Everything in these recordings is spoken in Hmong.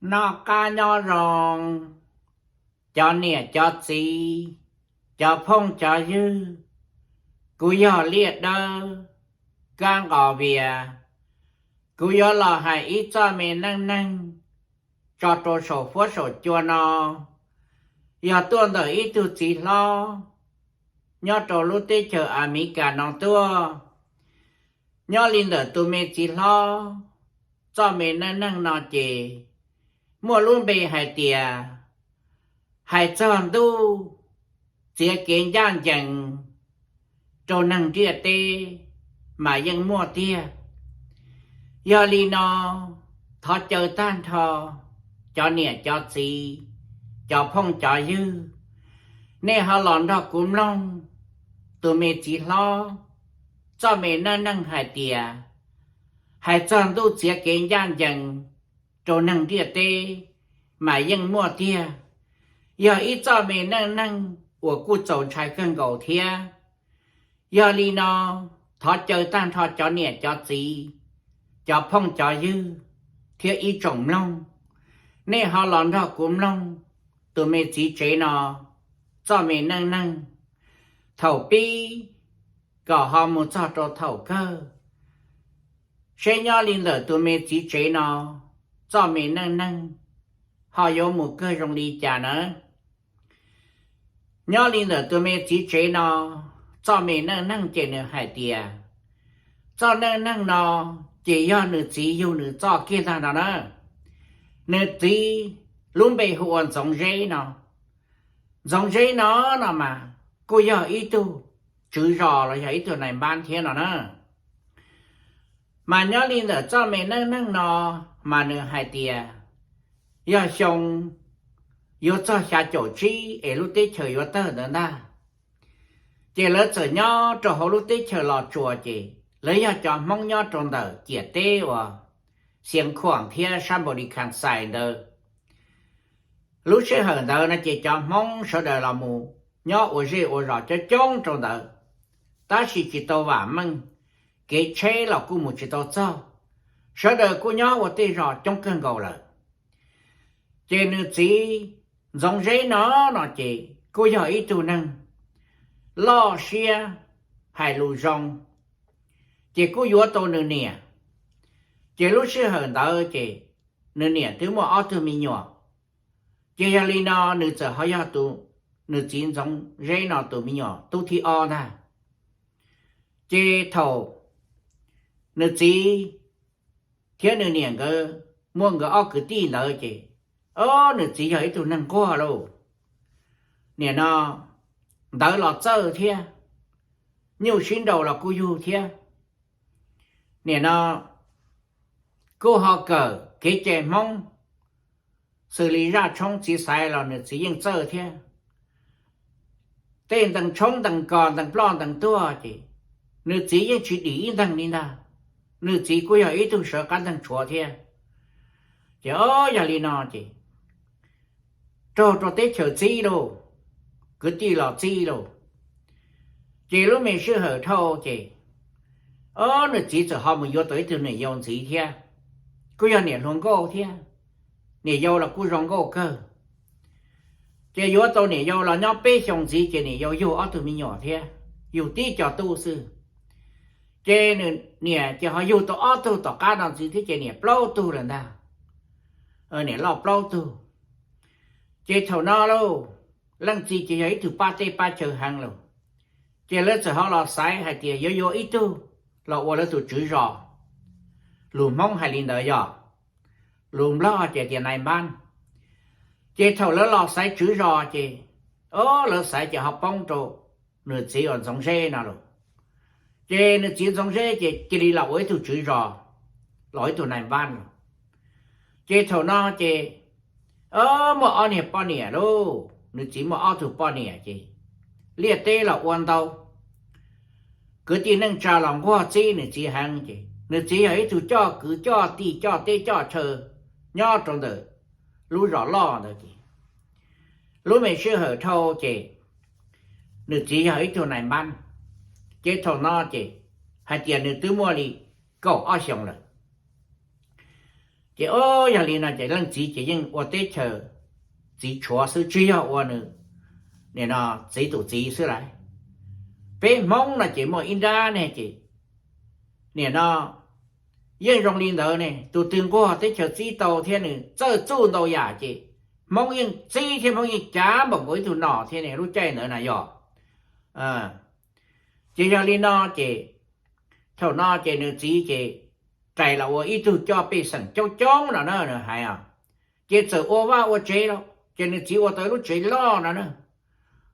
Noj qab nyob zoo, cov niam cov txiv, cov phooj cov ywg, kuv yog Liaj Dawb Kab Nqos Vias. Kuv yuav los hais ib txoj me neej neeg tso rau saum huab saum cua no, yog tuaj ntawm ib tug txiv hlob nyob rau lub teb chaws Amelikas no tuaj. Nyob li ntawm tus me txiv hlob txoj me neej neeg no ces muaj lub npe hais tias hais txog ntuj txiav kev ncaj ncees rau neeg ntiaj teb mas yeej muaj tiag. Yog li no, thov caw tag nrho cov niam cov txiv, cov phooj cov ywg, nej ho los nrog kuv mloog tus me txiv hlob txoj me neej neeg hais tias hais txog ntuj txiav kev ncaj ncees rau neeg ntiaj teb mas yeej muaj tiag. Yog ib txoj me neej neeg uas kuj txaus ntshai kawg nkaus thiab. Yog li no, thov caw tag nrho cov niam cov txiv, cov phooj cov ywg thiab ib tsoom mloog, nej ho los nrog kuv mloog tus me txiv tsev no txoj me neej neeg thaum pib kom ho mus txog rau thaum kawg, seb nyob li ntawm tus me txiv tsev no txoj me neej neeg ho yuav mus kawg zoo li cas na. Nyob li ntawm tus me txiv tsev no txoj me neej neeg ces nws hais tias txoj neej neeg no ces yog nws txiv yug nws txoj kiag ntag no na. Nws txiv lub npe hu ua Ntxoov Zeb no. Ntxoov Zeb no no mas kuj yog ib tug tswv zos los yog ib tug nais npab thiab no na. Mas nyob li ntawm txoj me neej neeg no mas nws hais tias yog xyoo yuav txog xya caum tsib es lub teb chaws yuav tawg ntawd ntag, ces lawv txawm nyob rau hauv lub teb chaws Los Tsuas ces lawv yog cov Hmoob nyob rau ntawm ciam teb uas Xeev Khuam thiab sab Npaus Lis Khas Xais ntawd. Lub sij hawm ntawd no ces cov Hmoob sawv daws los mus nyob ua zej ua zos coob coob rau ntawd, tab sis tsis tau vam meej, kev tsheb los kuj mus tsis tau txog, sawv daws kuj nyob ua tej zos coob kawg nkaus lawm. Ces nws txiv Ntxoov Zeb no no ces kuj yog ib tug neeg loj siab, hais lus zoo, ces kuj yuav tau nws niam. Ces lub sij hawm ntawd ces nws niam twb muaj ob tug me nyuam, ces yog li no nws txawm ho yog tus, nws txiv Ntxoov Zeb no tus me nyuam tub thib ob ntag. Ces thaum nws txiv thiab nws niam nkawd muaj nkawd ob kwv tij ntawd ces, o, nws txiv yog ib tug neeg nquag lauj. Nim no ntawv los txawj thiab, nyuj sib nraus los kuj yug thiab. Nim no kuj ho kawm kev cai Hmoob, xws li zaj tshoob txiv xaiv los nws txiv yeej txawj thiab. Tej ntees tshoob ntees kos ntees ploj ntees tuag ces nws txiv yeej tsis dim ib nteeg li ntag. Nws txiv kuj yog ib tug sawv qab nteeg tshuav thiab. Ces o, yog li no ces raug rau teb chaws txib lauj, kwv tij los txib lauj. Ces lub me sij hawm dhau ces, o, nws txiv txawm ho mus yuav tau ib tug niam yau ntxiv thiab, kuj yog niam hluas nkauj thiab, niam yau los kuj zoo nkauj kawg. Ces yuav tau niam yau los nyob peb xyoo ntxiv ces niam yau yug ob tug me nyuam thiab, yug tib co tub xwb. Ces nws niam ces ho yug tau ob tug tom qab no ntxiv thiab ces niam plaub tug lawm ntag, niam loj plaub tug. Ces thaum no lauj, leej txiv ces yog ib tug pab teb pab chaw heev lauj. Ces lawv txawm ho los xaiv hais tias yuav yuav ib tug los ua lawv tus tswv zos. Lus Hmoob hais li ntawd yog, lus Nplog ces tias nais npab. Ces thaum lawv los xaiv tswv zos ces, o, lawv xaiv ces ho poob rau nws txiv uas Ntxoov Zeb no lauj. Ces nws txiv Ntxoov Zeb ces cia li los ua ib tug tswv zos, los ib tug nais npab lauj. Ces thaum no ces, o, muaj ob niag poj niam lauj, nws txiv muaj ob tug poj niam ces liaj teb los ua ntau. Kwv tij neej tsa los nquag txib nws txiv heev ces nws txiv yog ib tug coj kwv coj tij coj teb coj chaw nyob rau ntawm lub zos loj ntawd ces lub me sij hawm dhau ces nws txiv yog ib tug nais npab. Ces thaum no ces hais tias nws twb muaj li kaum ob xyoos lawm. Ces o, yog li no ces leej txiv ces yeej ua teb chaws txiv tshuav xwb, tsis yog ua nws nim no txiv tus txiv xwb lawm. Peb Hmoob no ces muaj ib nrab ne ces nim no yeej zoo li ntawd ne, tus twg nquag teb chaws txib tau thiab nws txawj txuj ntau yam ces Hmoob yeej txib thiab Hmoob yeej cav npaum nkaus ib tug nom thiab ne lub caij ntawd na yog. Ces yog li no ces thaum no ces nws txiv ces rais los ua ib tug coj pej xeem coob coob no na nws hais os. Ces txawm ua vaj ua tsev los ces nws txiv ua tau ib lub tsev loj no na.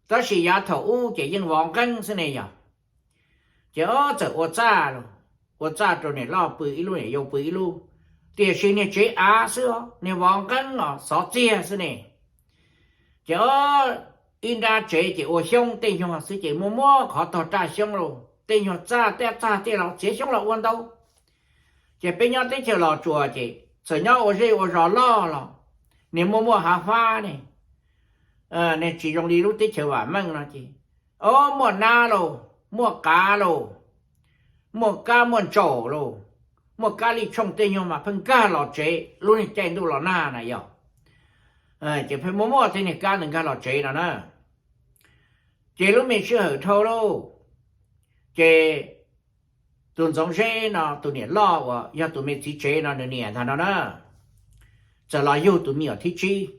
Tab sis yav thaum ub ces yeej vov nqeeb xwb ne yog. Ces o, txawm ua txaj los, ua txaj rau niam loj pw ib lub niam yau pw ib lub, tiam sis niag tsev av xwb os, niag vov nqeeb os xov txiag xwb ne. Ces o, ib nrab tsev ces ua xyoob tej nyuag xwb ces muaj muab qhov tog raj xyoob los tej nyuag txaj tej txaj tej los txiav xyoob los ua ntau. Ces peb nyob teb chaws Los Tsuas ces txawm nyob ua zej ua zos loj los niag muaj muaj hav fab ne, niag tsis zoo li lub teb chaws vam meej no ces o, muaj nab los, muaj qav los, muaj kab muaj ntsaum los, muaj kab lij tshooj tej nyuag mas pheej nkag los tsev lub niag caij ntuj los nag na yog. Ces pheej muaj muaj tej niag kab ntawd nkag los tsev no na. Ces lub me sij hawm dhau lauj, ces tus Ntxoov Zeb no tus niam loj uas yog tus me txiv tsev no nws niam ntag no na, txawm los yug tus me nyuam thib tsib,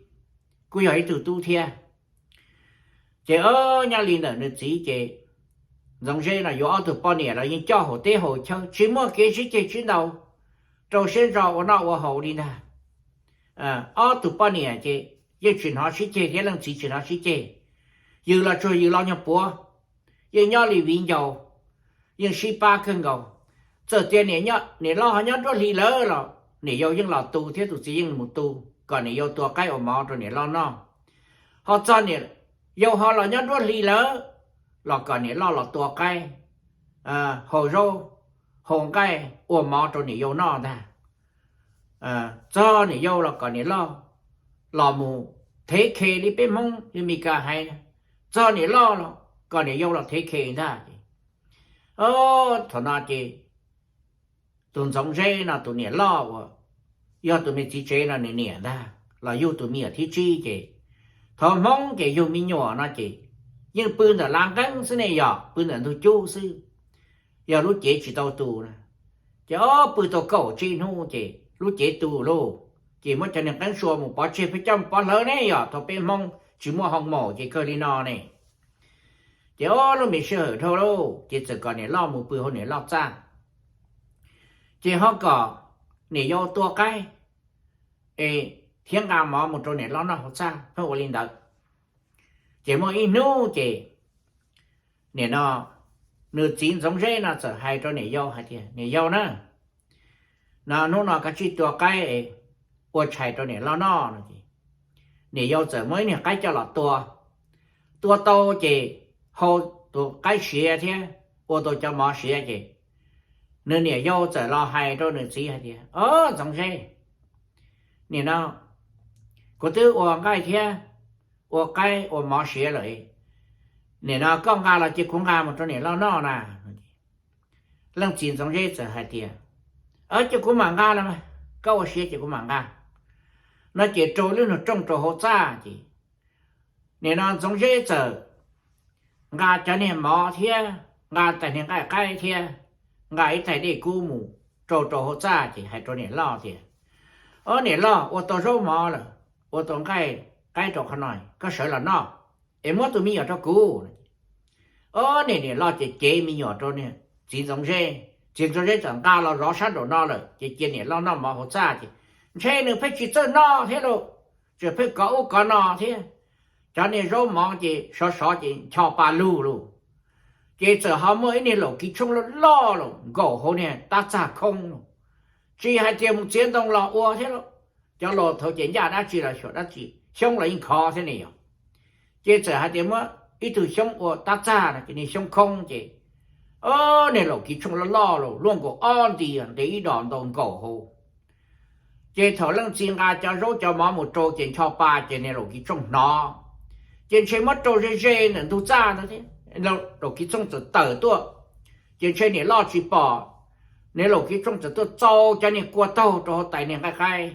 kuj yog ib tug tub thiab. Ces o, nyob li ntawm nws txiv ces Ntxoov Zeb no yuav ob tug poj niam los yeej coj haus teb haus chaw tsis muaj kev sib ceg sib ntaus, rau siab ntso ua noj ua haus li ntag. Ob tug poj niam ces yeej tsis hnov sib ceg thiab leej txiv tsis hnov sib ceg. Yws los tsuas yws los nyuag puav, yeej nyob li viv ncaus, yeej sib pab kawg nkaus. Txawm tias niam loj ho nyob nruab hlis lawm los niam yau yeej los tu thiab tus txiv yeej mus tu kom niam yau tua qaib ua mov rau niam loj noj. Ho txog niam yau ho los nyob nruab hlis lawm los kom niam loj los tua qaib, haus zaub, haus nqaij ua mov rau niam yau noj ntag. Txog niam yau los kom niam loj los mus thev khe li peb Hmoob li Mes Kas hais, txog niam loj los kom niam yau los thev khe ntag. Thaum no ces tus Ntxoov Zeb no tus niam loj uas yog tus me txiv tsev no nws niam ntag los yug tus me nyuam thib tsib ces thaum Hmoob ces yug me nyuam no ces yeej pw ntawm lav nqeeb xwb ne yog pw ntawm ntug cub xwb, yog lub cev tsis tau tu na. Ces o, pw tau kaum tsib hnub ces lub cev tu lauj, ces muab cov niag nqeeb sua mus pov tseg pheej coj mus pov hlawv ne yog thaum peb Hmoob tsis muaj hoo maum ces kawg li no ne. Ces o, lub me sij hawm dhau lauj ces txawm kom niam loj mus pw hauv niam loj txaj, ces ho kom niam yau tua qaib es thiab nqa mov mus rau niam loj noj hauv txaj pheej ua li ntawd. Ces muaj ib hnub ces nim no nws txiv Ntxoov Zeb no txawm hais rau niam yau hais tias, niam yau na, no hnub no koj tsij tua qaib es ua tshais rau niam loj noj no ces niam yau txawm muab ib niag qaib coj los tua. Tua tau ces hau tus qaib siav thiab ua tau cov mov siav ces nws niam yau txawm los hais rau nws txiv hais tias, o, Ntxoov Zeb, nim no kuv twb ua nqaij thiab ua qaib ua mov siav lawm, nim no koj nqa los cia kuv nqa mus rau niam loj noj na. Leej txiv Ntxoov Zeb txawm hais tias, cia kuv mam nqa los mas, koj ua siav ces kuv mam nqa. No ces rau lub nug rooj rau hauv txaj ces nim no Ntxoov Zeb txawm nqa cov niag mov thiab nqa tais niag nqaij qaib thiab nqa ib tais dej kub mus rau rau hauv txaj ces hais rau niam loj tias, o, niam loj, ua tau zaub mov lawm, ua tau nqaij qaib rau qhov no, koj sawv los noj es muab tus me nyuam rau kuv. O, niam niam loj ces cev me nyuam rau niag txiv Ntxoov Zeb, txiv Ntxoov Zeb txawm nqa los zov sab nraum no lawm ces cia niam loj noj mov hauv txaj ces ntshe nws pheej tsis txawj noj thiab lauj, tseem pheej kov ub kov no thiab. Cov niag zaub mov ces sov sov ces ncho pa lug lauj. Ces txawm ho muaj ib niag laum kiv tshooj loj loj los nkaum hauv niag tab txaj khoob lauj, tsis hais tias mus txiav ntoo los ua thiab lauj. Cov laus thaud ces ncaj dab tsi los xyuam dab tsi, xyoob los yeej khov thiab ne yog. Ces txawm hais tias muab ib tug xyoob ua tab txaj no ces niag xyoob khoob ces, o, niag laum kiv tshooj loj loj los luaj nkaus ob nti nqis ib dos ntau nkaum hauv. Ces thaum leej txiv nqa cov zaub cov mov mus rau ces ncho pa ces niag laum kiv tshooj hnov, ces ntshe muab rau ze ze ntawm ntug txaj ntawd thiab, laum kiv tshooj txawm tawm tuaj, ces ntshe niam loj tsis pom, niag Laum Kiv Tshooj txawm tuaj txaus cov niag kua taug rau hauv tais niag nqaij qaib.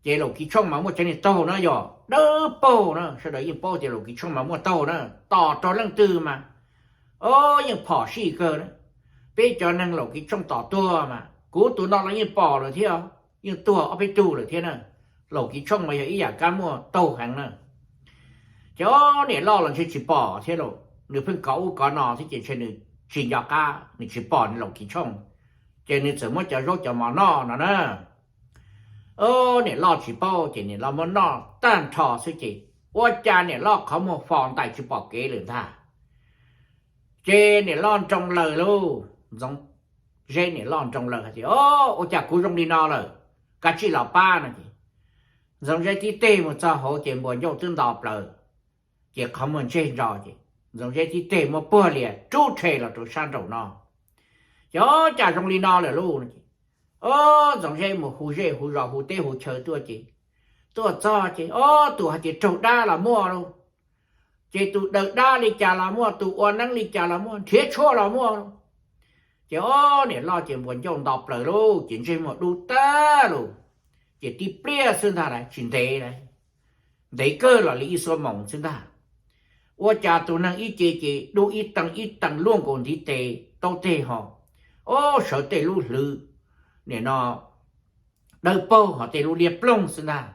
Ces Laum Kiv Tshooj mas muaj cov niag taug na yog dawb paug na, sawv daws yeej paub tias Laum Kiv Tshooj mas muaj taug na, tom raug leej twg mas, o, yeej phom sij kawg na. Peb cov neeg Laum Kiv Tshooj tom tuag mas kuv tus no los yeej pom lawm thiab, yeej tuag ob peb tug lawm thiab na. Laum Kiv Tshooj mas yog ib yam kab muaj taug heev na. Ces o, niam loj los ntshe tsis pom thiab lauj, nws pheej kov ub kov no thiab ces ntshe nws tsis nco qab, nws tsis pom niag Laum Kiv Tshooj, ces nws txawm muab cov zaub cov mov noj no na. O, niam loj tsis paub ces niam loj muab noj tag nrho xwb ces ua cas niam loj qhov muag fos ntais tsis pom kev lawm ntag. Ces niam loj nroo lawg lauj, Ntxoov Zeb niam loj nroo lawg hais tias, O, ua cas kuv zoo li no lawm, kav tsij los pab no ces Ntxoov Zeb tib teg mus txog hauv ces npuas ncauj twb nto plaws, ces qhov muag ntseg ntso ces Ntxoov Zeb tib teg muab puag lias rub rhe los rau sab nraum no. Ces o, cas zoo li no lawm lauj no ces, o, Ntxoov Zeb mus hu zej hu zos hu teb hu chaw tuaj ces tuaj txog ces o, tus hais tias raug dab los muaj lauj, ces tus daws dab li cas los muaj, tus ua neeb li cas los muaj, nrhiav tshuaj los muaj lauj. Ces o, niam loj ces npuas ncauj nto plaws lauj, ces ntsej muag dub tag lauj, ces tib pliag xwb ntag lauj, tsis ntev lauj, ntev kawg los li ib xuab moos xwb ntag. Ua cas tus neeg ib ce ces dub ib teeg ib teeg luaj nkaus ntiv tes taub teg ho, o, sawv tej lub hlwv, nim no dawb paug ho tej lub liab ploog xwb ntag.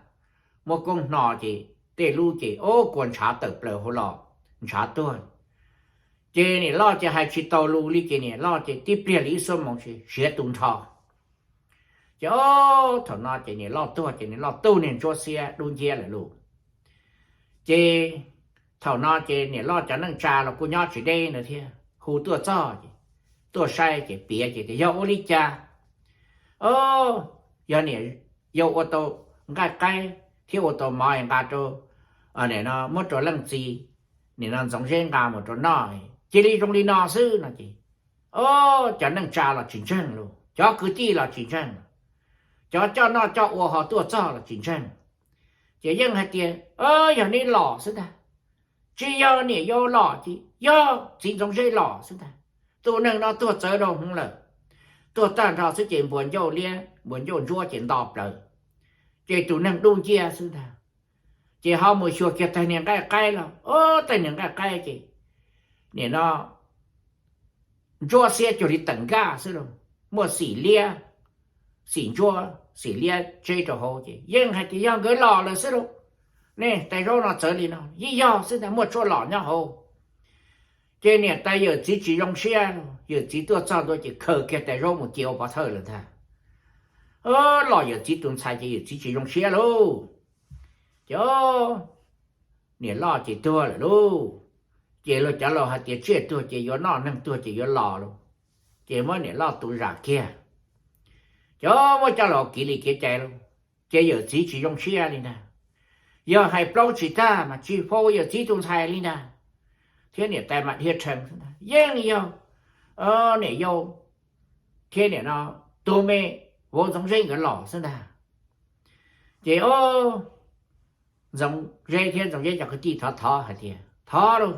Muab koob hno ces tej lub ces o, kua ntshav tawm plaws hauv los, ntshav tuag. Ces niam loj ces hais tsis tau lus li ces niam loj ces tib pliag li ib xuab moos ces siav tu nrho. Ces o, thaum no ces niam loj tuag ces niam loj tu niag ntsuab xiab dub nciab lawm lauj. Ces thaum no ces niam loj cov neej tsa los kuj nyob tsis deb ntawd thiab, hu tuaj txog ces tuaj saib ces piav ces tias yog ua li cas, o, yog niam yau ua tau nqaij qaib thiab ua tau mov nqa rau, nim no muab rau leej txiv, nim no Ntxoov Zeb nqa mus rau noj, cia li zoo li no xwb no ces, o, cov neej tsa los tsis ntseeg lauj, cov kwv tij los tsis ntseeg, cov coj noj coj ua ho tuaj txog los tsis ntseeg. Ces yeej hais tias, o, yog neb los xwb ntag, tsis yog niam yau los ces yog txiv Ntxoov Zeb los xwb ntag. Tus neeg no tuag txawv rau hwv lawm, tuag tag nrho xwb ces npuas ncauj liab npuas ncauj ntsuab ces nto plaws, ces tus neeg dub nciab xwb ntag. Ces ho mus xyuas kiag tag niag nqaij qaib los, o, tag niag nqaij qaib ces nim no ntsuab xiab cuag li teem nkaj xwb lauj, muaj xim liab, xim ntsuab xim liab tseb rau hauv ces yeej hais tias yog nkawd los lawm xwb lauj. Nej, tais zaub no txawv li no yeej yog xwb ntag, muaj tshuaj lom nyob hauv. Ces niam tais yawm txiv tsis zoo siab lauj, yawm txiv tuaj txog ntua ces khaws kiag tais zaub mus cia ua pov thawj lawm ntag. Los yawm txiv tus ntxhais ces yawm txiv tsis zoo siab lauj. Ces niam loj ces tuag lawm lauj. Ces luag cov laus hais tias tsiaj tuag ces yuav noj, neeg tuag ces yuav los lauj. Ces muab niam loj tus zam kiag, ces muab coj los kiv li kev cai lauj. Ces yawm txiv tsis zoo siab li ntag. Yog hais plaub tsis tag mas tsis faus yawm txiv tus ntxhais li ntag. Thiab niam tais mas dhia rhees xwb ntag, yeej yog niam yau thiab nim no tus me vauv Ntxoov Zeb nkawd los xwb ntag. Ces o, Ntxoov Zeb thiab Ntxoov Zeb cov kwv tij thov thov hais tias thov lauj,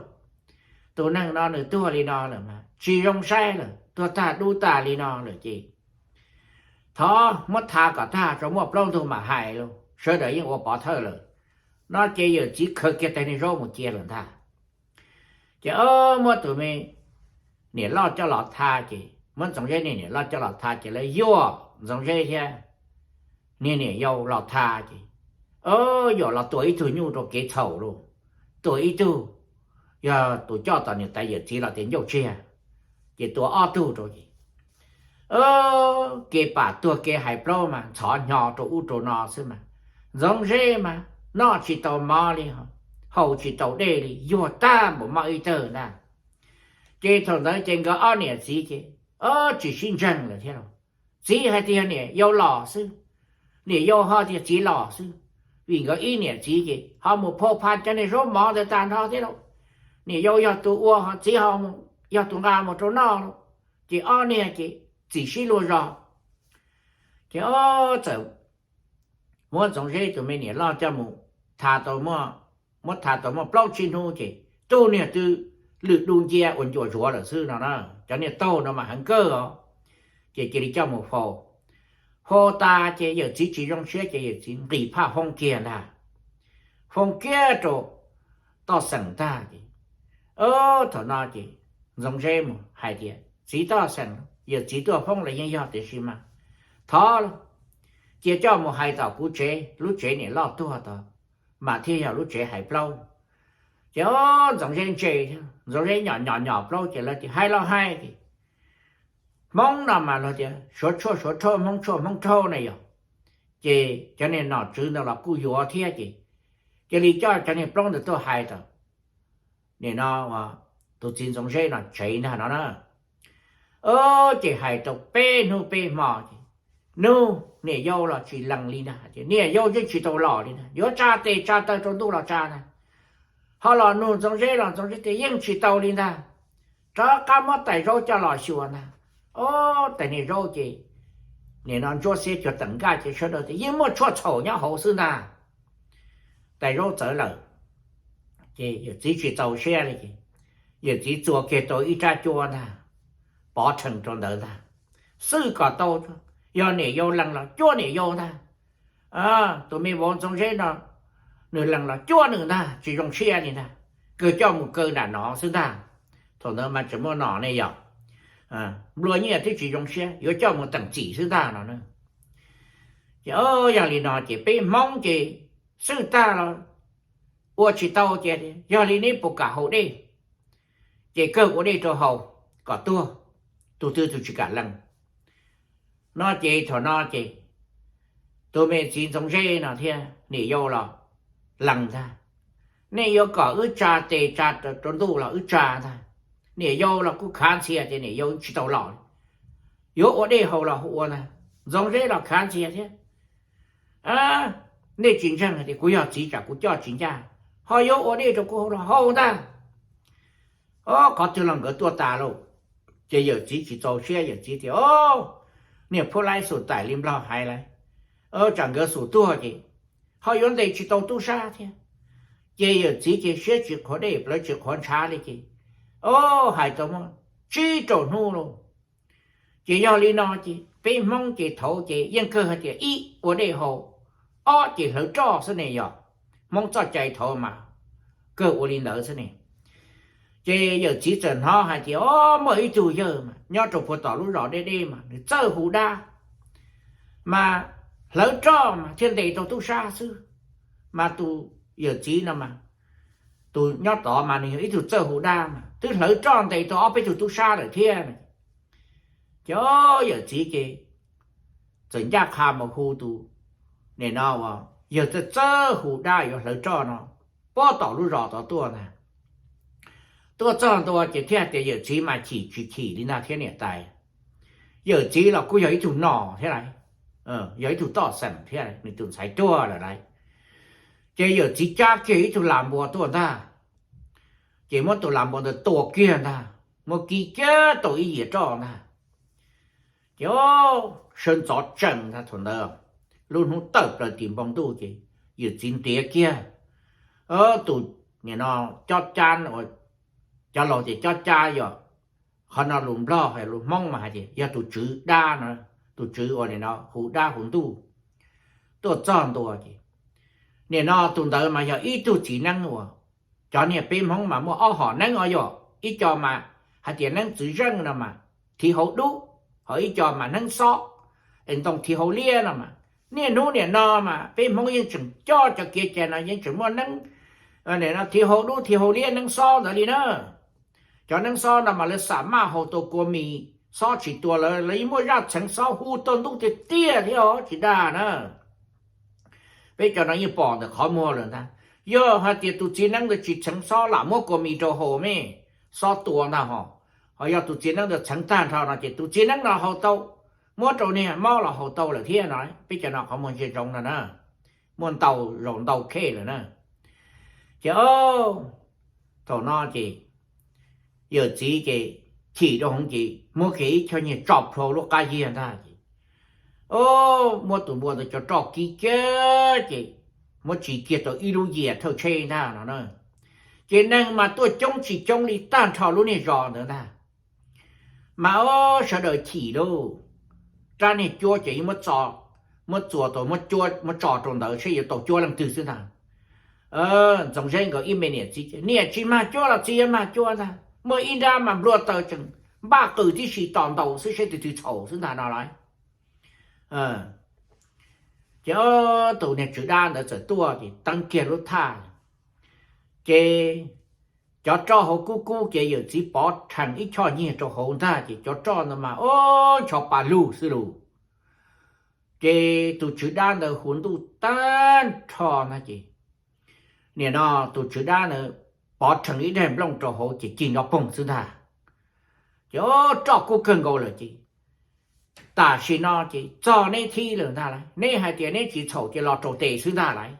tus neeg no nws tuag li no lawm mas tsis zoo saib lawm, tuag tag dub tag li no lawm ces thov muab tha kom tag tso, muaj plaub ntug mam hais lauj, sawv daws yeej ua pov thawj lawm. No ces yawm txiv khaws kiag tais niag zaub mus cia lawm ntag. Ces o, muab tus me niam loj coj los tha ces muab Ntxoov Zeb niag niam loj coj los tha ces lawv yuam Ntxoov Zeb thiab niag niam yau los tha ces o, yuam los tua ib tug nyuj rau kev txhaum lauj. Tua ib tug yog tus coj tom niam tais yawm txiv los tias Ncauj Tsiag, ces tua ob tug rau ces kev pam tuag kev hais plaub mas ntxhov hnyo rau ub rau no xwb mas. Ntxoov Zeb mas noj tsis tau mov li, haus tsis tau dej li, yuag tag npaum moj ib tawg ntag. Ces thaum ntawd ces nkawd ob niam txiv ces tsis sib ntseeg lawm thiab lauj. Txiv hais tias niam yau los xwb, niam yau ho tias txiv los xwb, vim nkawd ib niam txiv ces ho mus phau pha cov niag zaub mov ntawd tag nrho thiab lauj. Niam yau yog tus ua ho txiv ho yog tus nqa mus rau noj lauj. Ces ob niag ces txim sib luag zog. Ces o, txawm muab Ntxoov Zeb tus me niam loj coj mus tha tau, muab tha tau muaj plaub tsib hnub ces tug niag twb lwj dub nciab ua ncua zuav lawm xwb no na. Cov niag taug no mas heev kawg os. ces cia li coj mus faus. Faus tas ces yawm txiv tsis zoo siab ces yawm txiv nqis phaj foob kiag ntag, foob kiag rau toj xeem ntag ces thaum no ces Ntxoov Zeb mus hais tias, Txiv toj xeem, yawm txiv tuaj foob los yeej yog tiam sis mas thov cia coj mus hais tom kuv tsev, lub tsev niam loj tuag tod mas thiaj yog lub tsev hais plaub. Ces Ntxoov Zeb ntse, Ntxoov Zeb nyom nyom nyom plaub ces lawv tias, Hais los hais ces Hmoob no mas luag tias Suav tshuaj Suav rhaub, Hmoob tshuaj Hmoob rhaub na yog. Ces cov niag nom tswv ntawd los kuj yuav thiab ces cia li coj cov niag plaub ntawd tuaj hais tom nim no tus txiv Ntxoov Zeb no tsev ntag no na. Ces hais tau peb hnub peb hmo ces nug niam yau los tsis lees li ntag, tias niam yau yeej tsis tau los li ntag, yuav tsa tes tsa taw rau ntuj los tsa ntag. Ho los nug Ntxoov Zeb los Ntxoov Zeb tias yeej tsis tau li ntag, rov qab muab tais zaub coj los xyuas ntag. Tais niag zaub ces nim no ntsuab xiab cuag teem nkaj ces sawv daws tias yeej muaj tshuaj txhaum nyob hauv xwb ntag. Tais zaub txawv lawm ces yawm txiv tsis txaus siab li ces yawm txiv txuas kiag tau ib rab cuab ntag, pov rhees rau ntawd ntag, xwb kom tau, yog niam yau lees los cuab niam yau ntag. Tus me vauv Ntxoov Zeb no nws lees los cuab nws ntag, tsis zoo siab li ntag, kawg coj mus kaw nram no xwb ntag. Thaum ntawd mas tseem muaj nom ne yog, nplua nyiaj twb tsis zoo siab yuav coj mus teem txim xwb ntag no. Ces yog li no ces peb Hmoob ces xwb tag los ua tsis tau ces yog li neb puas kam haus dej? Ces kawg ua dej rau haus kom tuag, tus twg tus tsis kam lees no. Ces thaum no ces tus me txiv Ntxoov Zeb no thiab niam yau los lees ntag, nej yuav kom wb tsa tes tsa rau ntuj los wb tsa ntag. Niam yau los kuj khav ntxhias ces niam yau tsis tau los, yuav ua dej haus los ua ntag. Ntxoov Zeb los khav ntxhias thiab, nej tsis ntseeg tias kuv yog txiv tsam kuv coj tsis ncaj, ho yuav ua dej rau kuv haus los haus ntag. Qhov twg los nkawd tuaj tas lauj. Ces yawm txiv tsis txaus siab, yawm txiv tias, Niag Phub Laib xum taim li Nplog hais lawm, tsam nkawd xum tuag ces ho yuav ntes tsis tau tub sab thiab. Ces yawm txiv ces siab tsis qhuav dej plawv tsis qhuav ntshav li ces, o, hais tau muaj tsib rau hnub lauj. Ces yog li no ces peb Hmoob ces thaud ces yeej kawg hais tias ib ua dej haus, ob ces hlawv roj xwb ne yog. Hmoob txoj cai thaud mas kawg ua li ntawd xwb ne. Ces yawm txiv txawm hnov hais tias, o, muaj ib tug yawg mas nyob rau puag tom lub zos deb deb mas nws txawj hu dab, mas hlawv roj mas thiaj ntes tau tub sab xwb. Mas tus yawm txiv no mas, tus nyob tod mas nws yog ib tug txawj hu dab mas twb hlawv roj ntes tau ob peb tug tub sab lawm thiab. Ces yawm txiv ces txawm ncaj qha mus hu tus, nim no, yawg txawj txawj hu dab yuav hlawv roj no, puag tom lub zos tod tuaj ntag. Tuaj txog ntua ces thiaj tias yawm txiv mas chim tsis chim li ntag thiab niam tais. Yawm txiv los kuj yog ib tug nom thiab lauj, yog ib tug toj xeem thiab nws tus ntxhais tuag lawm lauj. Ces yawm txiv cab kiag ib tug las npua tuaj ntag, ces muab tus las npua ntawd tua kiag ntag, muab kib kiag tau ib yias roj ntag. Ces sawv ntxov tsees ntag thaum ntawd, lub hnub tawm plaws tim npoo ntuj ces yawm txiv ntiav kiag tus, nim no, cob cab, cov laus tias cob cab yog, qhov no lus Nplog, lus Hmoob mas hais tias yog tus tswv dab no, tus tswv uas nim no hu dab hu ntuj tuaj txog ntua ces nim no tus ntawd mas yog ib tug txiv neeb uas cov niag peb Hmoob mas muaj ob hom neeb os yog, ib co mas hais tias neeb txwv zeej no mas thiv hauv dub, ho ib co mas neeb xob es ntoo thiv hauv liab no mas. Niaj hnub nim no mas peb Hmoob yeej tseem coj cov kev cai no yeej tseem muaj neeb thiv hauv dub thiv hauv liab neeb xob ntawd li na. Cov neeb xob no mas lawv xam maj haus tau kua mis, xob tsis tua lawv, lawv yeej muaj zaj txheev xob hu tau ntuj tiag tiag thiab os tsis dag na. Peb cov no yeej pom ntawm qhov muag lawm ntag. Yog hais tias tus txiv neeb ntawd tsis txheev xob lam muab kua mis rau haus me, xob tua ntag ho. Ho yog tus txiv neeb ntawd txheev tag nrho no ces tus txiv neeb no haus tau, muab rau niag mob los haus tau lawm thiab no. Peb cov no qhov muag ntsia ntsoov no na, muaj ntau zaus ntau khej lawm na. Ces thaum no ces yawm txiv ces chim rau hauv ces muab kiag ib choj nyiaj tso plhuav lub qab yiag ntag ces muab tus npua ntawd cov roj kib kiag ces muab tsis kiag tau ib lub yias thawj tsheb ntag no na. Ces neeg mas tuaj coob tsis coob li tag nrho lub niag zos ntawd ntag. Mas o, sawv daws chim lauj, rab niag cuab ces yeej muab txuas tau, muab tso rau ntawd saib yuav tau cuab leej twg xwb ntag. Ntxoov Zeb nkawd ib me niam txiv, niam tsis mag cuab los txiv yuav mag cuab ntag, muaj ib nrab mas nplua taws tseem npaj qws tib si tos ntaus xwb saib tus twg txhaum xwb ntag no lauj. Ces tus niag tswv dab ntawd txawm tuaj ces teeb kiag lub thaj, ces cov roj hauv kub kub ces yawm txiv pov rhees ib choj nyiaj rau hauv ntag ces cov roj ntawd mas ob ncho pa lug xwb lus. Ces tus tswv dab ntawd hu ntuj tag nrho ntag ces nim no tus tswv dab ntawd pov rhees ib daim nplooj rau hauv ces cig nrov poog xwb ntag. Ces roj kub kawg nkaus lawm ces tam sim no ces txog neb thib lawm ntag lauj, neb hais tias neb tsis txhaum ces los rau tes xwb ntag lauj.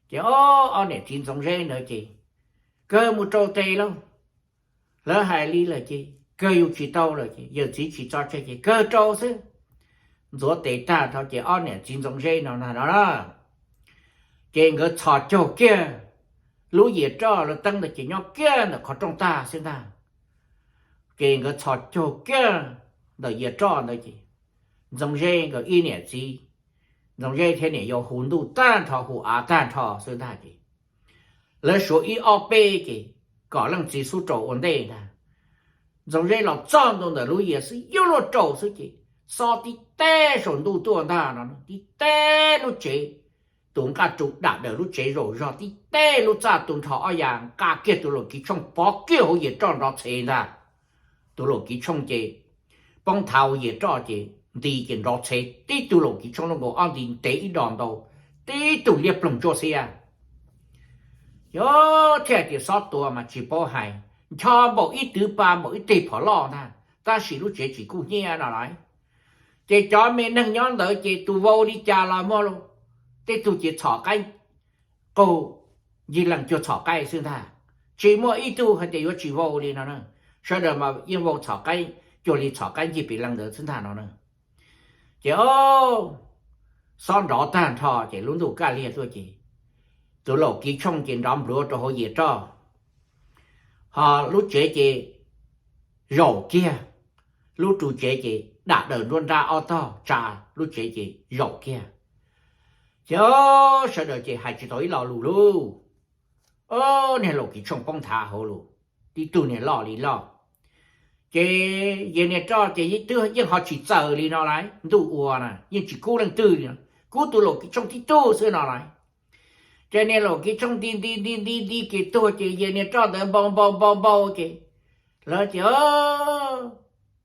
Ces ob niam txiv Ntxoov Zeb ntawd ces kawg mus rau tes lauj. Lawv hais li lawm ces kawg yus tsis tau lawm ces yawm txiv tsis tso tseg ces kawg rau xwb. Ntxuav tes tag nrho ces ob niam txiv Ntxoov Zeb no na, ces nkawd txhos caug kiag lub yias roj lawv teeb ntawd ces nyob kiag ntawm qhov rooj tag xwb ntag. Ces nkawd txhos caug kiag ntawm yias roj ntawd ces Ntxoov Zeb nkawd ib niam txiv, Ntxoov Zeb thiab niam yau hu ntuj tag nrho hu av tag nrho xwb ntag ces lawv suav ib ob peb ces kom leej txiv xub rau ua ntej ntag. Ntxoov Zeb los txog ntua ntawm lub yias xwb yuav luag rau xwb ces xob tib teb saum ntuj tuaj ntag no, tib teb lub tsev, tus nqaj ru dam daws lub tsev zaum zog tib teb lub txaj tu nrho ob yas nqa kiag tus laum kiv tshooj pov kiag hauv yias roj nrov txhe ntag. Tus laum kiv tshooj ces poob thav hauv yias roj ces nti ces nrov txhe tib tug laum kiv tshooj lub nkaus ob nti ntev ib do ntau, tib tug liab ploog tsuaj xiab. Yog thiaj hais tias xob tua mas tsis paub hais, ncho npaum ib twv pa npaum ib teg phom loj ntag, tab sis lub tsev tsis kub hnyiab no lauj. Ces cov me neeg nyob ntawd ces tus vau li cas los muaj lauj, tej tug ces txhom qaib qaug ncig lees cuag txhom qaib xwb ntag, tsis muaj ib tug hais tias yuav tsis vau li no na. Sawv daws mas yeej vau txhom qaib cuag li txhom qaib ncig pem lees ntawd xwb ntag no na. Ces o, xob nrov tag nrho ces lub ntuj kaj liag tuaj ces tus laum kiv tshooj ces nrov npluav rau hauv yias roj, ho lub tsev ces zaum kiag, lub ru tsev ces dam daws nruab nrab ob tog tsa lub tsev ces zaum kiag. Ces o, sawv daws ces hais tsis tau ib lo lus lauj. O, niag laum kiv tshooj poob nthav hauv lauj, tib tug niag loj li loj. Ces yawg niag roj ces twb yeej ho tsis txaws li no lauj, ntuj ua na yeej tsis kub leej twg li, kub tus laum kiv tshooj tib tug xwb no lauj. Ces niag laum kiv tshooj nti nti nti nti nti ces tuag ces yawg niag roj ntawd npau npau npau npau ces lawv tias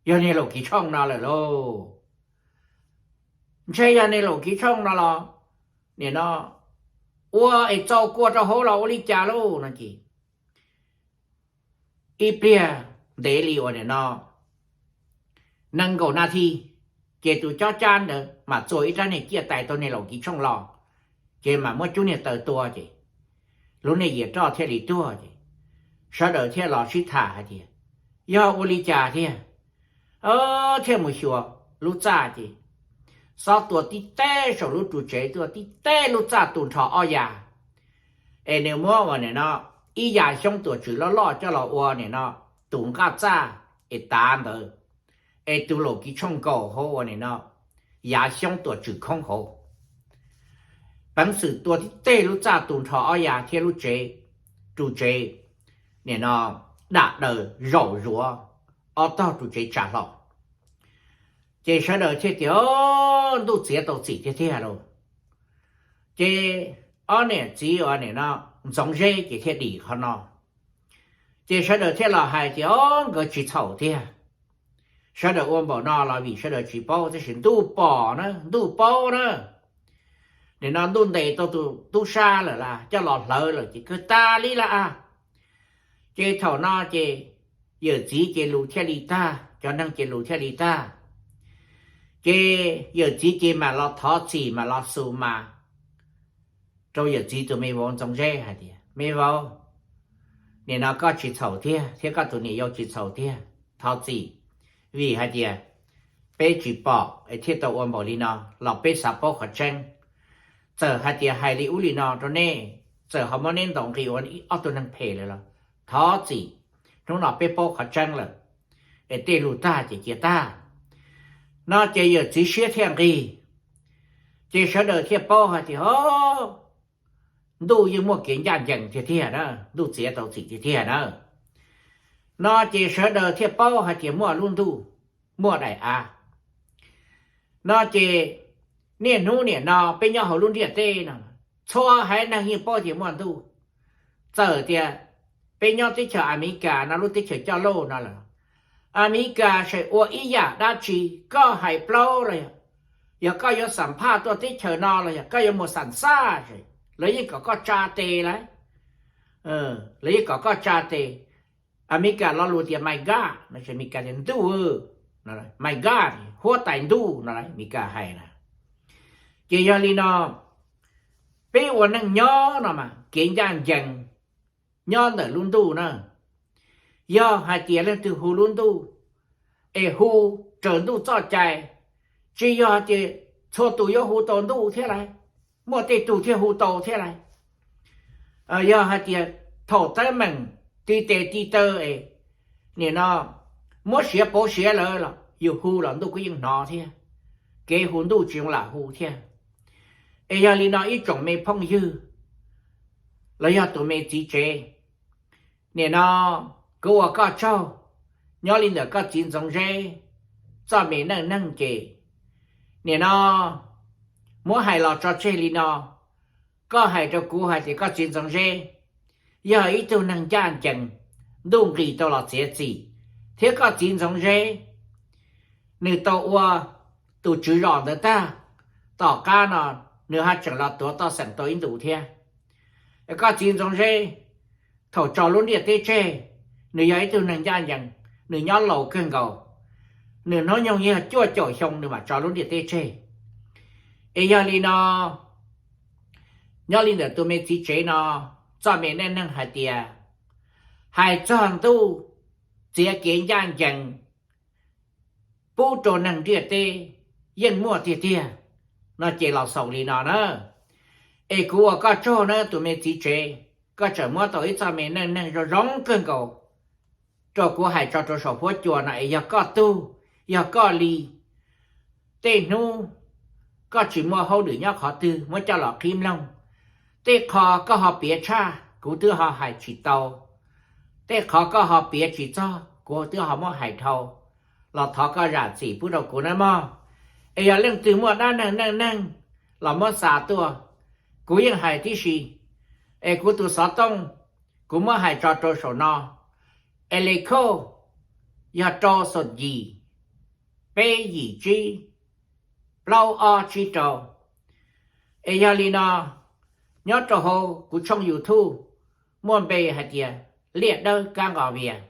yog niag laum kiv tshooj no lawm lauj. Ntshe yog niag laum kiv tshooj no los nim no ua es txaus kua rau hauv los ua li cas lauj no ces ib pliag ntev li uas nim no nees nkaum nas this, ces tus cob cab ntawd mam txua ib rab niag ciaj tais tau niag laum kiv tshooj los, ces mam muab cub niag taws tua ces lub niag yias roj thiaj li tuag ces sawv daws thiaj los sib tham hais tias yog ua li cas thiaj thiaj mus xyuas lub txaj ces xob tua tib teb saum lub ru tsev tuaj tib teb lub txaj tu nrho ob yas. Es nws muab uas nim no ib yas xyoob tuam tswm loj loj coj los ua nim no tus nqaj txaj es tav ntawd, es tus laum kiv tshooj nkaum hauv uas nim no yav xyoob tuam tswm khoob hauv. Peev xwm tua tib teg lub txaj tu nrho ob yas thiab lub tsev, ru tsev nim no dam daws zaum zuav, ob tog ru tsev tsa hlo. Ces sawv daws thiaj tias ntuj txiav tau txim tiag tiag lauj. Ces ob niam txiv uas nim no Ntxoov Zeb ces thiaj dim qhov no. Ces sawv daws thiaj los hais tias o, nkawd tsis txhaum tiag. Sawv daws ua npaum no los vim sawv daws tsis paub, tab sis ntuj pom na, ntuj paub na. Nim no ntuj ntes tau tus tub sab lawm las, coj los hlawv lawm ces kawg tas li las a. Ces thaum no ces yawm txiv ces lus thiaj li tag, cov neeg ces lus thiaj li tag. Ces yawm txiv ces mam los thov txim mam los xus mas rau yawm txiv tus me vauv Ntxoov Zeb hais tias me vauv, nim no koj tsis txhaum tiag thiab koj tus niam yau tsis txhaum tiag, thov txim. Vim hais tias peb tsis pom es thiaj tau ua npaum li no los peb xav paub qhov tseeb. Txawm hais tias hais li ub li no rau neb, txawm ho muab neb ntaus nqi ua ob tug neeg phem lawm los thov txim, hnub no peb paub qhov tseeb lawm, es tej lus tag ces cia tag. No ces yawm txiv siab thiaj nqig, ces sawv daws thiaj paub hais tias, o, ntuj yeej muaj kev ncaj ncees tiag tiag na, ntuj txiav tau txim tiag tiag na. No ces sawv daws thiaj paub hais tias muaj lub ntuj, muaj daim av. No ces niaj hnub nim no peb nyob hauv lub ntiaj teb no, txhua haiv neeg yeej paub tias muaj ntuj. Txawm tias peb nyob teb chaws Amelikas no, lub teb chaws coj loj no lawm, Amelikas saib ua ib yam dab tsi, koj hais plaub los yog, yog koj yuav xam phaj tuaj teb chaws no los yog koj yuav mus xam xaj, lawv yeej kom koj tsa tes lawm. Lawv yeej kom koj tsa tes. Amelikas lo lus tias my God, Amelikas tias ntuj, my God, huab tais ntuj no Amelikas hais na. Ces yog li no, peb ua neej nyob no mas kev ncaj ncees nyob ntawm lub ntuj na. Yog hais tias leej twg hu lub ntuj es hu raws ntuj txoj cai, tsis yog tias txhua tus yuav hu tau ntuj thiab lauj, muaj tej tug thiaj hu tau thiab lauj. Yog hais tias thaum teeb meem ti tes ti taw es nim no muab siav pauv siav lawm los yus hu los ntuj kuj yeej hnov thiab, kev hu ntuj tsis zoo lam hu thiab. Es yog li no ib tsoom me phooj ywg los yog tus me txiv tsev, nim no kuv ua koj tsaug nyob li ntawm koj txiv Ntxoov Zeb txoj me neej neeg ces nim no muab hais los tso tseg li no. Koj hais rau kuv hais tias koj txiv Ntxoov Zeb yog ib tug neeg ncaj ncees, ntuj nqis tau los txiav txim, thiab koj txiv Ntxoov Zeb nws tau ua tus tswv zos ntawd tag, tom qab no nws ho tseem los tuav toj xeem tau ib ntus thiab. Koj txiv Ntxoov Zeb thaum tso lub ntiaj teb tseg, nws yog ib tug neeg ncaj ncees, nws nyob laus kawg nkaus, nws hnub nyoog yog cuaj caum xyoo nws mam tso lub ntiaj teb tseg. Es yog li no, nyob li ntawm tus me txiv tsev no txoj me neej neeg hais tias, hais txog ntuj txiav kev ncaj ncees pub rau neeg ntiaj teb yeej muaj tiag tiag no ces los xaus li no na. Es kuv ua koj tsaug na tus me txiv tsev, koj tseem muab tau ib txoj me neej neeg zoo zoo kawg nkaus rau kuv hais tso rau saum huab cua no es yog koj tug, yog koj li, tej hnub koj tsis muaj hauj lwm nyob qhov twg muab coj los qhib mloog. Tej qho koj ho piav tshaj kuv twb ho hais tsis tau, tej qhov koj ho piav tsis txog kuv twb ho muab hais dhau, los thov koj zam txim pub rau kuv nawb mog. Es yog leej twg muaj dab neeg neej neeg los muab xa tuaj, kuv yeej hais tib si. Es kuv tus xov tooj kuv muab hais tso rau saum no, es li khauj yog rau xoom yim, peb yim tsib, plaub ob tsib rau. Es yog li no, nyob rau hauv kuv tshooj YouTube muaj npe hais tias Liaj Dawb Kab Nqos Vias.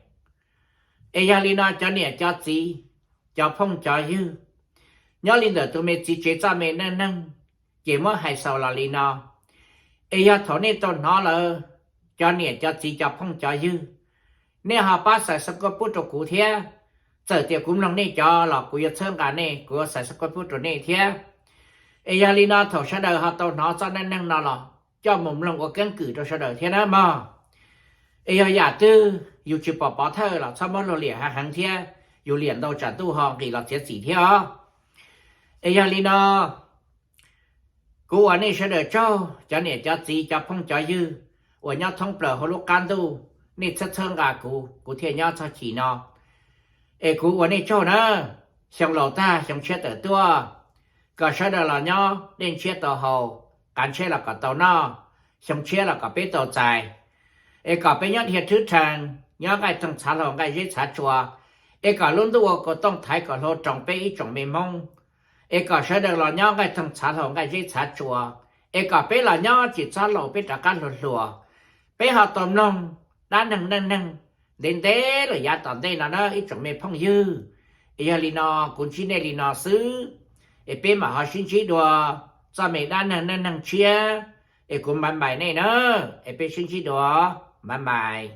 Es yog li no cov niam cov txiv, cov phooj cov ywg, nyob li ntawm tus me txiv tsev txoj me neej neeg ces muab hais xaus los li no. Es yog thaum nej tau hnov lawm, cov niam cov txiv cov phooj cov ywg, nej ho pab subscribe pub rau kuv thiab. Txawm tias kuv mloog nej cov los kuv yuav txhawb nqa nej, kuv yuav subscribe pub rau nej thiab. Es yog li no thaum sawv daws ho tau hnov txoj neej neeg no los coj mus mloog ua keeb kwm rau sawv daws thiab nawb mog. Es yog yam twg yus tsis pom pov thawj los txhob muab luag liam heev heev thiab, yus liam ntau tsam ntuj ho nqis los txiav txim thiab os. Es yog li no, kuv ua nej sawv daws tsaug, cov niam cov txiv cov phooj cov ywg uas nyob thoob plaws hauv lub qab ntuj, nej txhawb txhawb nqa kuv, kuv thiaj nyob txog chim no. Es kuv ua nej tsaug na, xyoo laus tag xyoo tshiab tawm tuaj, kom sawv daws los nyob dej ntshiab tau haus, qav ntshiab los kom tau noj, xyoo tshiab los kom peb tau txais. Es kom peb nyob dhia thwb rhees, nyob nqaij toog txhav hlau nqaij zeb txhav tsua. Es kom lub ntuj ua kaus tooj thaiv kom hlau roos peb ib tsoom me Hmoob. Es kom sawv daws los nyob nqaij toog txhav hlau nqaij zeb txhav tsua. Es kom peb los nyob tsis txhob laus peb rov qab hluas hluas, peb ho tau mloog dab neeg neej neeg ntev ntev lawm yav tom ntej no na ib tsoom me phooj ywg. Es yog li no kuv ntsib nej li no xwb, es peb mam ho sib ntsib dua txoj me dab neeg neej neeg tshiab. Es kuv maj npais nej na, es peb sib ntsib dua, maj npais.